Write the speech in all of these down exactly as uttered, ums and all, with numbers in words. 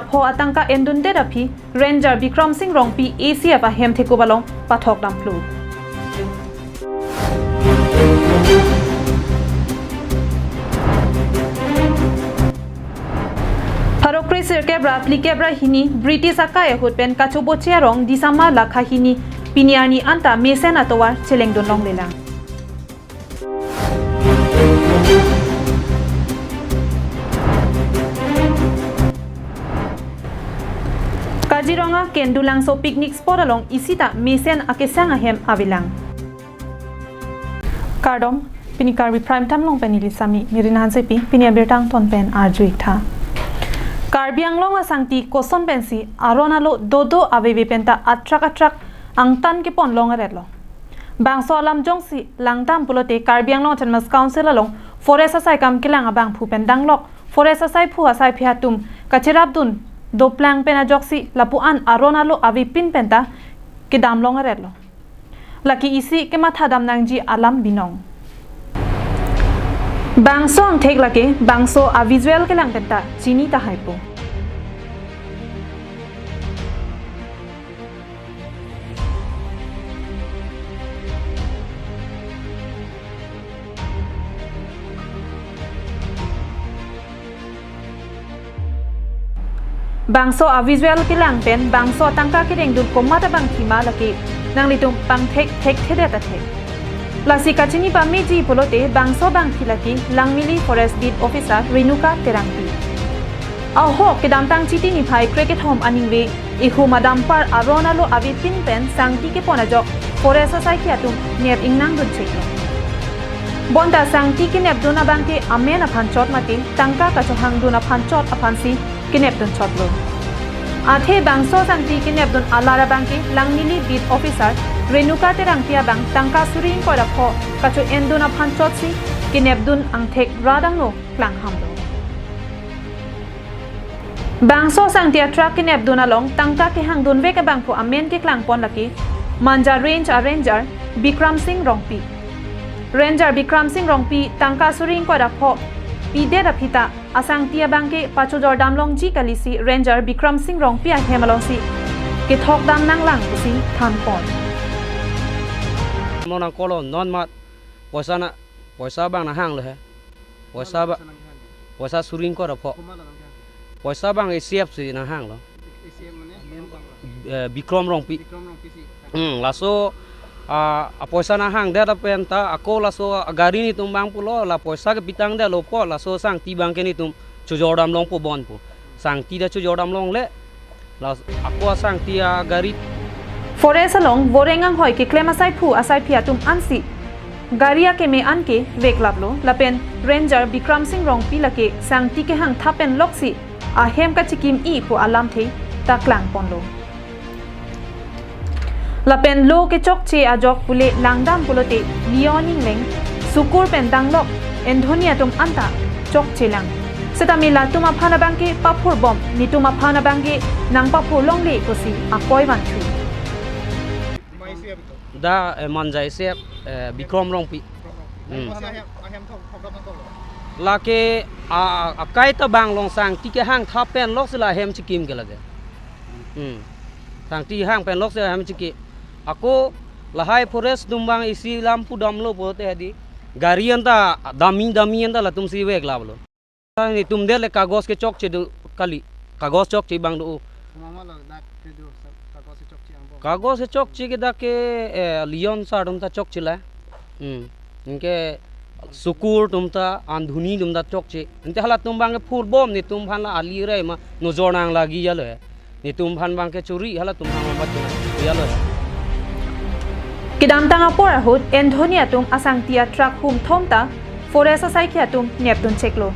pho atangka endundet aphi Ranger Bikram Singh Rongpi A C F ahem thekup along pathok damphlu. Pharo kre sirkep ra phlikep ra hini British akai ahut pen kachoboche arong Disama lakha hini pini arni anta mesen atovar chelengdun longlelang. Kaziranga Kendulangso picnic spot along isi ta mesen akesang ahem avelang. Kardom, pini Karbi Prime Time along pen neli Sami Mirin Hansepi, pini abirta angton pen arju-ik tha. Karbi Anglong asangti koson pensi aron alo dodo aveve penta atrak atrak angtan kepon longaretlo. Bangso alam jongsi langdam pulote Karbi Anglong Autonomous Council along forest asaikam kelang abangphu pen danglok forest asaiphu asaiphi atum kacherapdun doplang pen ajoksi lapu-an aron alo avepin penta kedam longaretlo. Lake isi kemathadam nangji alam binong. Bangso angthek lake bangso avisual kelang penta chini tahaipo. Bangso avisual kelang pen bangso atangka kedengdun komat abangphi ma lake nanglitum pangthek thekthedet athek. Lasi kachini pameji pulote bangso abangphi lake Langmili Forest Beat Officer Renuka Terangpi. Ahok kedamtang Chiti niphai krekethom aningve ihum adampar aron alo avepin pen sangti kepon ajok forest asaikhi atum nep ingnangdun cheklo. Bonta sangti kenepdun abangke amen aphan chot mate tangka kachohangdun aphan chot aphansi kenepdun chotlo. Athe bangso sangti kenepdun alar abangke Langmili Beat Officer Renuka Terangpi abang tangka suri ingkoi ra pho kacho-endun aphan chotsi kenepdun angthek radangno klanghamlo. Bangso sangti atrak kenepdun along tangka kehangdunvek abangphu amen keklangpon lake Manja Range a Ranger Bikram Singh Rongpi. Ranger Bikram Singh Rongpi tangka suri ingkoi ra pho pidet aphi ta asangti abangke pachojordam longji kalisi Ranger Bikram Singh Rongpi ahem alongsi kethokdam nanglang pusi thanpon. Mo nang kolo non mat poisa na, poisa abang nanghanglo he. Poisa ba, poisa suri ingkoi ra pho. Poisa abang A C F si nanghanglo. Eh, Bikram Rongpi. Hmm, laso, ah, apoisa nanghangdet apenta ako laso agari netum abang pulo, la poisa kepitangdetlo apot laso sangti abangke netum chojordam longpo bon pu. Sangti ta chojordam longle. Las ako asangti agari. Forest along voreng anghoi keklem asaiphu asaiphi atum ansi gari akeme anke veklaplo lapen Ranger Bikram Singh Rongpi lake sangti kehangthap pen loksi ahem kachikim-i pu alamthe ta klangponlo. Lapen lo kechokche ajok pule langdam pulote Leon Ingleng, Sukur pen danglok Anthony atum anta chokchelang. Setame latum aphan abangke paphurbom, netum aphan abangke nangpaphur longle pusi akoi vanthu. Da, eh, Manja A C F, eh, Bikram Rongpi. Hmm. Lake, a, a, akai ta bang long sangti kehangthap pen loksi la hem chikim ke lake. Hmm. Sangti hang pen loksi hem chiki. Ako lahai forest atum abang isi lam pudamlo pulote hadi gari anta dami dami anta latumsi veklaplo. Netum det le kagos kechokche do kali. Kagos chokche abang do. Mama lo dak ke do sa kagos chokche angbong. Kagos chokche ke dak ke, eh, Leon sar atum ta chokche la. Hmm. Anke Sukur atum ta, Anthony atum ta chokche. Ante halatum abangke phurbom netum aphan la ali rai ma nojor nanglagi ya lo he. Netum aphan abangke churi halatum aphan abang churi ya lo he. Kedamtang apor ahut Anthony atum asangti atrak humthom ta forest asaikhi atum nepdun cheklo.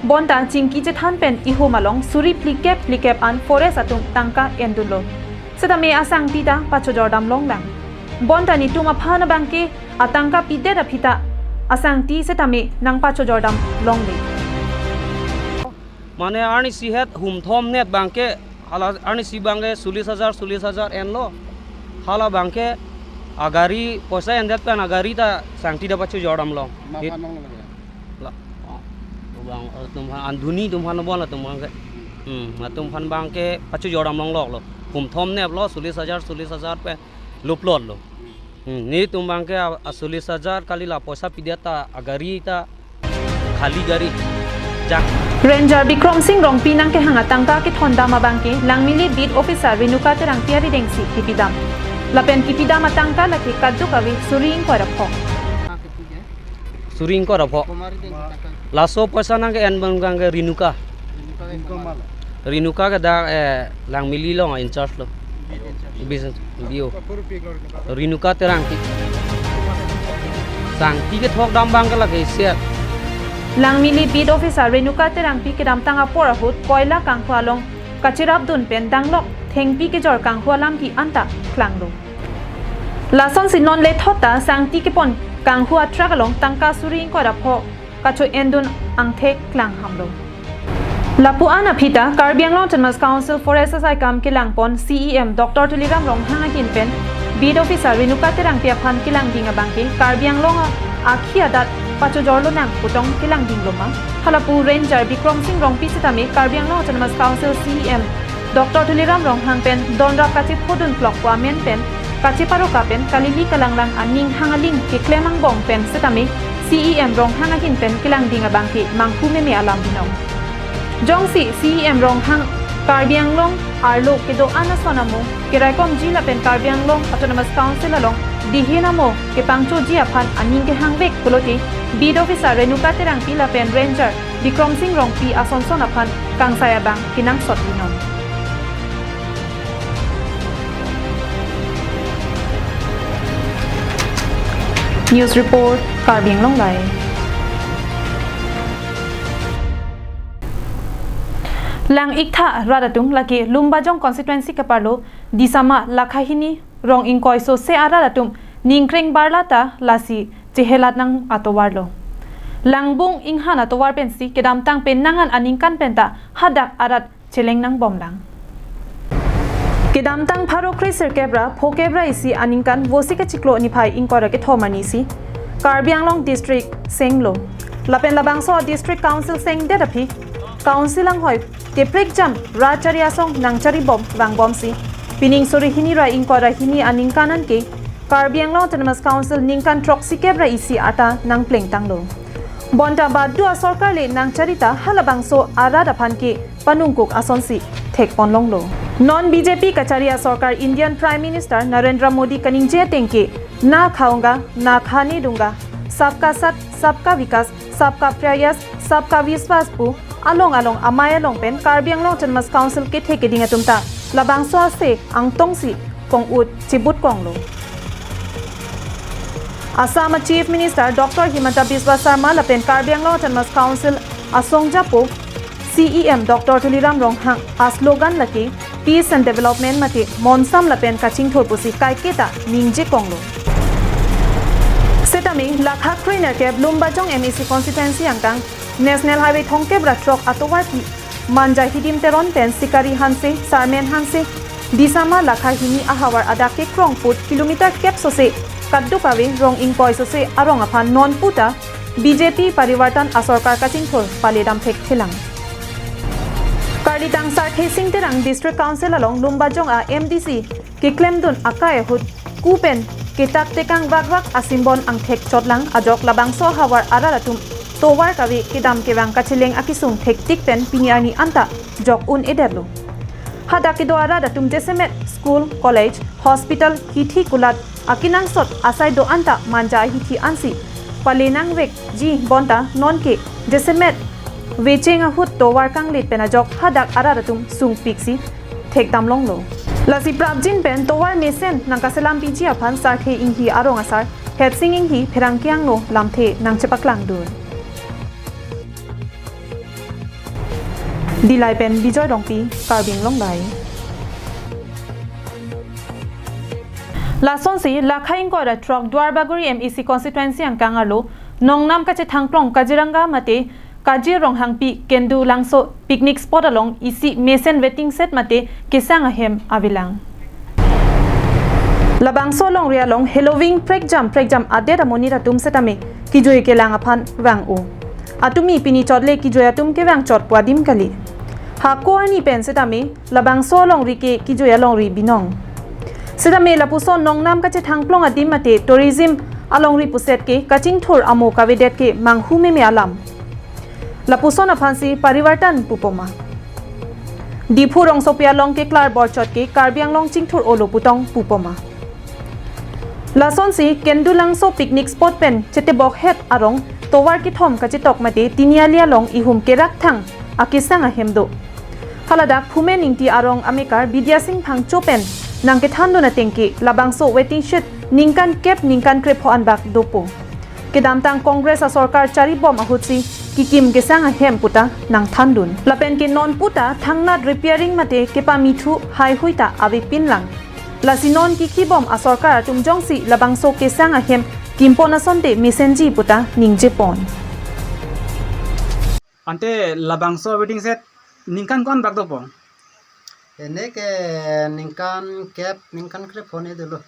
Bonta chingki chethan pen ihum along suri phlikep phlikep an forest atum tangka endunlo. Setame asangti ta pachojordam longlang. Bonta netum aphan abangke atangka pidet aphi ta asangti setame nangpachojordam longle. Mane arnisi het humthom net abangke hala arnisi abangke solis hajar, solis hajar enlo. Hala abangke agari poisa endet pen agari ta sangti ta pachojordam long. Ma phan long lage. La, oh, abang, eh, atum aphan, Anthony atum aphan bon latum abangke. Hmm, atum aphan abangke pachujor damlong loklo. Pum thom neplo, solis hajar, solis hajar pen luplotlo. Hmm, netum abangke a, a solis hajar kali, la poisa pidet ta agari ta khali gari. Jak. Ranger Bikrom Sing Rongpi nangkehang atangka kethondam abangke Langmili Beat Officer Renuka Terangpi arideng si kipidam. Lapen kipidam atangka lake kadokave suri ingkoi ra pho. Suri ingkoi ra pho. Laso poisa nangke-en abangke Renuka. Renuka ke dak, eh, Langmili along in charge lo. Business B O. Renuka Terangpi. Sangti kethok dam abangke lake isi. Langmili Beat Officer Renuka Terangpi kedamtang apor ahut koila kanghu along kachirapdun pen danglok thengpi kejor kanghu alam ke-anta klanglo. Lasonsi non lethot ta sangti kepon kanghu a truck along tangka suri ingkoi ra pho kacho-endun angthek klanghamlo. Lapu-an aphi ta Karbi Anglong Autonomous Council Forest asaikam kelangpon C E M Doctor Tuliram Ronghang ahin pen Beat Officer Renuka Terangpi aphan kelangding abangke Karbi Anglong a-, akhi adat pachojorlonang pu tong kelangdinglo ma? Halapu Ranger Bikrom Sing Rongpi sitame Karbi Anglong Autonomous Council C E M Doctor Tuliram Ronghang pen donrap kachephodun plok pu amen pen kacheparoka pen kalili kalanglang aning hang aling keklem angbong pen sitame C E M Ronghang ahin pen kelangding abangke manghu meme alam binong. Jongsi C E M Ronghang Karbi Anglong arlo kedo-an ason amo keraikomji lapen Karbi Anglong Autonomous Council along dihin amo kepangchoji aphan aning kehangvek pulote Beat Officer Renuka Terangpi lapen Ranger Bikrom Sing Rongpi asonson aphan kangsai abang kenangsot binong. News report, Karbi Anglong Live. Lang-iktha rat atum lake Lumbajong constituency keparlo Disama Lakhahini rong ingkoi sose arat atum ningkreng barlata lasi chehelat nang atovarlo. Langbung inghan atovar pensi kedamtang penang an aningkan penta hadak arat cheleng nangbomlang. Kedamtang pharo kre sirkep ra phokep ra isi aningkan Vosik achiklo niphai ingkoi ra kethom arnisi Karbi Anglong District senglo. Lapen labangso District Council sengdet aphi Council anghoi teprekjam rat chari asong nangcharibom vangbomsi pining suri hini ra ingkoi ra hini aningkan anke Karbi Anglong Autonomous Council ningkan throksikep ra isi ata nangplengtanglo. Bonta badu asorkar le nangcharita halabangso arat aphan ke panungkuk asonsi thekponlonglo. Non B J P kachari asorkar Indian Prime Minister Narendra Modi kaningje ateng ke na khaunga, na khane dunga, sabka saath, sabka vikas, sabka prayas, sabka vishwas pu along along amei along pen Karbi Anglong Autonomous Council kethe keding atum ta labangso ase angtongsi kong-ut chibut konglo. Assam a Chief Minister Doctor Himanta Biswa Sarma lapen Karbi Anglong Autonomous Council asong japo C E M Doctor Tuliram Ronghang a slogan lake Peace and Development mate monsam lapen kachingthur pusi kaiketa ningje konglo. Setame lakha kre nerkep Lumbajong M A C constituency angkang National Highway thomkep ra throk atovarpi Manja Hidim Teron pen Sikari Hanse, Sarmen Hanse, Disama Lakhahini ahavar adak kekrong put kilometer kep sose kadokave rong ingkoi sose arong aphan non puta B J P Parivartan asorkar kachingthur paledam thekthelang. Karlitang Sarthe Sing Terang District Council along Lumbajong a M D C keklemdun akai ahut ku pen ketak tekang vakvak asimbon angthek chotlang ajok labangso havar arat atum tovar kave kedam kevang kacheleng akesung thektik pen pini arni anta jok un-edetlo. Hadak kedo arat atum jasemet school, college, hospital, hithi kulat akenangsot asai do anta Manja ahithi ansi pale nangvekji bonta nonke jasemet vecheng ahut tovar kanglit pen ajok hadak arat atum sungpiksi thekdamlonglo. Lasi prapjin pen tovar mesen nangkaselampiji aphan Sarthe Inghi arong asar Hetsing Inghi pherangke angno lamthe nangchepaklangdun. Dillai pen Bijoy Rongpi, Karbi Anglong Live. Lasonsi lakha ingkoi ra throk Duarbagori M A C constituency angkang arlo nongnam kachethangplong Kaziranga mate Kazir Ronghangpi Kendu Langso picnic spot along isi mesen waiting shed mate kesang ahem avelang. Labangso alongri along heloving prekjam prekjam adet amonit atum setame kejui kelang aphan vang-o. Atumi pini chotle kejui atum kevang chot pu adim kali. Hako arni pen setame labangso alongri ke kijui alongri binong. Setame lapuson nongnam kachethangplong adim mate tourism alongri puset ke kachingthur amo kavedet ke manghu meme alam. Lapuson aphansi parivartan pupoma. Diphu rongsopi along ke klar borchot ke Karbi Anglong chingthur olo putong pupoma. Lasonsi Kendulangso picnic spot pen chetebok het arong tovar kethom kachetok mate tiniali along ihum kerak thang akesang ahem do. Haladak Phumen Ingti arong amekar Bidya Sing Phangcho pen nangkethandun ateng ke labangso waiting shed ningkan kep ningkan krepho anbak dopo. Kedamtang Congress asorkar charibom ahutsi kikim kesang ahem puta nangthandun. Lapen ke non puta thangnat repairing mate kepamithu haihui ta avepinlang. Lasi non kikhibom asorkar atum jongsi labangso kesang ahem kimpon asonte mesenji puta ningjepon. Ante labangso waiting shed ningkan ko-an bak dopo? Ene ke ningkan kep, ningkan krepho ne dolo.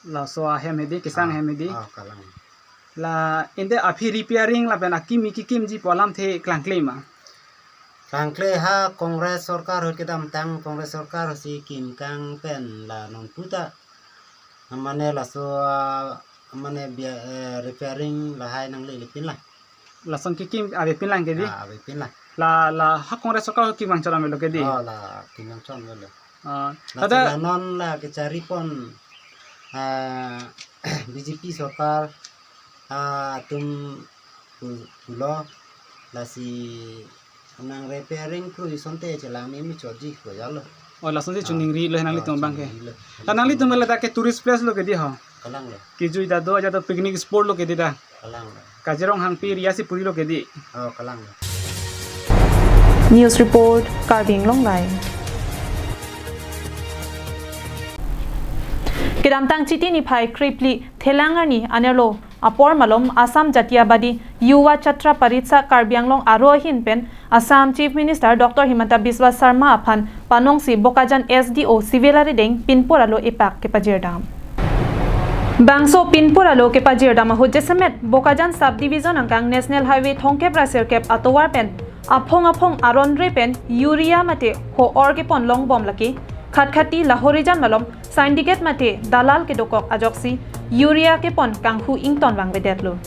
Laso ahem hedi, kesang ahem hedi. Ah, kalang. La ante aphi repairing lapen akimi kikimji pu alamthe klangkle ma? Klangkle ha Congress sorkar ahut kedamtang Congress sorkar si kimkang pen la non puta. Mane laso, ah, mane bia, eh, repairing lahai nangle lepinlang. Lason kikim avepinlang kedi? Ah, avepinlang. La, la ha Congress sorkar kimang choram lo kedi? Oh, la kimang choram lo. Ah, lasi tada la non la kecharipon, ah, B J P sorkar, ah, atum pu-, pulo, lasi nang repairing kroi asonte chelang meme chotji ko jalo. Oh, lasonsi, ah, choningri lo nanglitum, ah, abang ke. Choningri lo. La nanglitum ladak ke tourist place lo kedi ho? Kalang lo. Kijui ta do, aja do picnic spot lo kedi ta. Kalang lo. Kazirong Hangpi area si puri lo kedi. Oh, kalang lo. News report, Karbi Anglong Live. Kedamtang Chiti niphai krephli Thelang arni anerlo apor malom Assam Jatiya Badi Yuva Chhatra Parishad Karbi Anglong aro ahin pen Assam Chief Minister Doctor Himanta Biswa Sarma aphan panongsi Bokajan S D O Civil Arideng pinpur alo epak kepajirdam. Bangso pinpur alo kepajirdam ahut jasemet Bokajan Sub Division angkang National Highway thomkep ra sirkep atovar pen aphong aphong aron re pen urea mate ho-or kepon longbom lake khatkhati lahorijan malom syndicate mate dalal kedokok ajoksi urea kepon kanghu ington vangvedetlo.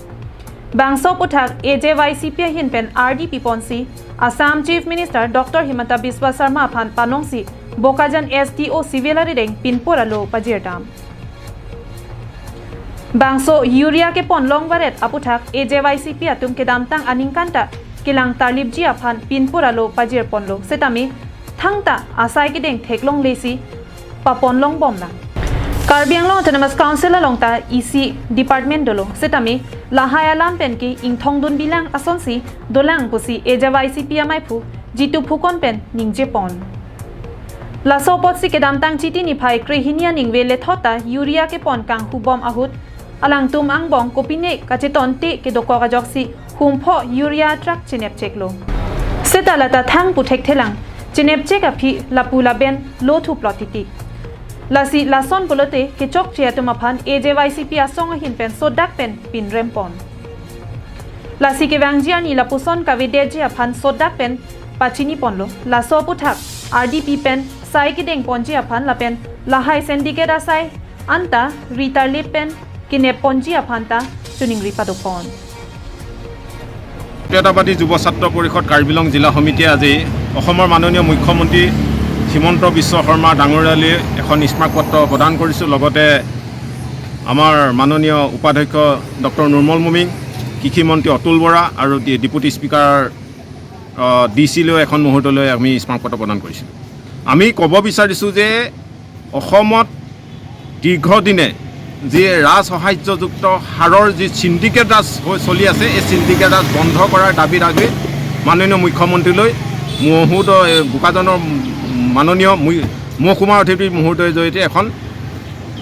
Bangso aputhak A J Y C P ahin pen R D piponsi Assam Chief Minister Doctor Himanta Biswa Sarma aphan panongsi Bokajan S D O Civil Arideng pinpur alo pajirdam. Bangso urea kepon longvaret aputhak A J Y C P atum kedamtang aningkan ta kelang tarlipji aphan pinpur alo pajirponlo setame thangta asai kedeng theklonglesi papon longbomlang. Karbi Anglong Autonomous Council along ta isi department dolo setame lahai alam pen ke ingthongdun bilang asonsi dolang pusi A J Y C P amaiphu Jitu Phukan pen ningjepon. Laso apotsi kedamtang Chiti niphai krehini aningve lethot ta urea kepon kanghubom ahut alangtum angbong kopine kachetonte kedokok ajoksi humpho urea truck chenepcheklo. Seta lata thang puthekthelang chenepchek aphi lapu laben lo thuplot titi. Lasi lason pulote kechokche atum aphan A J Y C P asong ahin pen sodak pen pinrempon. Lasi kevangji arni lapuson kavedetji aphan sodak pen pachiniponlo. Laso aputhak R D P pen sai kedengponji aphan lapen lahai syndicate asai anta ri tarlip pen kenepponji aphan ta choningri padopon. জাতীয়তাবাদী যুৱ ছাত্ৰ পৰিষদ কাৰ্বি আংলং জিলা সমিতিয়ে আজি অসমৰ মাননীয় মুখ্যমন্ত্ৰী হিমন্ত বিশ্ব শৰ্মা ডাঙৰীয়ালৈ এখন স্মাৰকপত্ৰ প্ৰদান কৰিছোঁ। লগতে আমাৰ মাননীয় উপাধ্যক্ষ ডক্টৰ নুৰ্মল মমিন, কৃষি মন্ত্ৰী অতুল বৰা আৰু ডি-, ডেপুটি স্পীকাৰ, আহ, ডি চিলৈ এখন মুহূৰ্তলৈ আমি স্মাৰকপত্ৰ প্ৰদান কৰিছোঁ। আমি ক'ব বিচাৰিছোঁ যে অসমত দীৰ্ঘদিনে যি ৰাজসাহায্যযুক্ত সাৰৰ যি চিণ্ডিকেট ৰাজ হৈ চলি আছে, এই চিণ্ডিকেট ৰাজ বন্ধ কৰাৰ দাবী ৰাখি মাননীয় মুখ্যমন্ত্ৰীলৈ মুহূৰ্ত, এ, বোকাজানৰ মাননীয় মু-, মহকুমাৰ অধিপতি মহোদয়ৰ জৰিয়তে এখন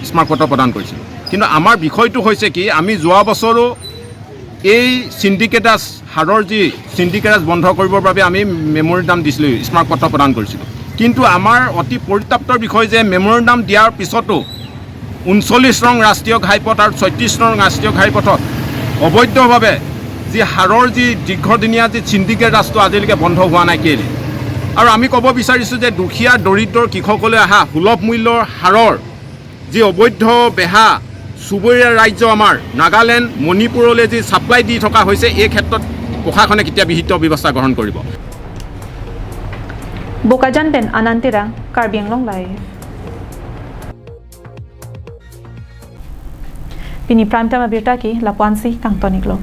স্মাৰকপত্ৰ প্ৰদান কৰিছিলোঁ। কিন্তু আমাৰ বিষয়টো হৈছে কি, আমি যোৱা বছৰো এই চিণ্ডিকেট ৰাজ, সাৰৰ যি চিণ্ডিকেট ৰাজ বন্ধ কৰিবৰ বাবে আমি মেমৰেণ্ডাম দিছিলোঁ, স্মাৰকপত্ৰ প্ৰদান কৰিছিলোঁ। কিন্তু আমাৰ অতি পৰিতাপৰ বিষয় যে মেমৰেণ্ডাম দিয়াৰ পিছতো ঊনচল্লিছ নং ৰাষ্ট্ৰীয় ঘাইপথ আৰু ছয়ত্ৰিছ নং ৰাষ্ট্ৰীয় ঘাইপথত অবৈধভাৱে যি সাৰৰ যি দীৰ্ঘদিনীয়া যি চিণ্ডিকেট ৰাজটো আজিলৈকে বন্ধ হোৱা নাই কেলে? আৰু আমি ক'ব বিচাৰিছোঁ যে দুখীয়া দৰিদ্ৰৰ কৃষকলৈ অহা সুলভ মূল্যৰ সাৰৰ যি অবৈধ বেহা চুবুৰীয়া ৰাজ্য আমাৰ নাগালেণ্ড, মণিপুৰলৈ যি ছাপ্লাই দি থকা হৈছে, এই ক্ষেত্ৰত প্ৰশাসনে কেতিয়া বিহিত ব্যৱস্থা গ্ৰহণ কৰিব? Bokajan pen Anand Terang, Karbi Anglong Live. Pini prime time abirta ke lapu-ansi kangton-iklo.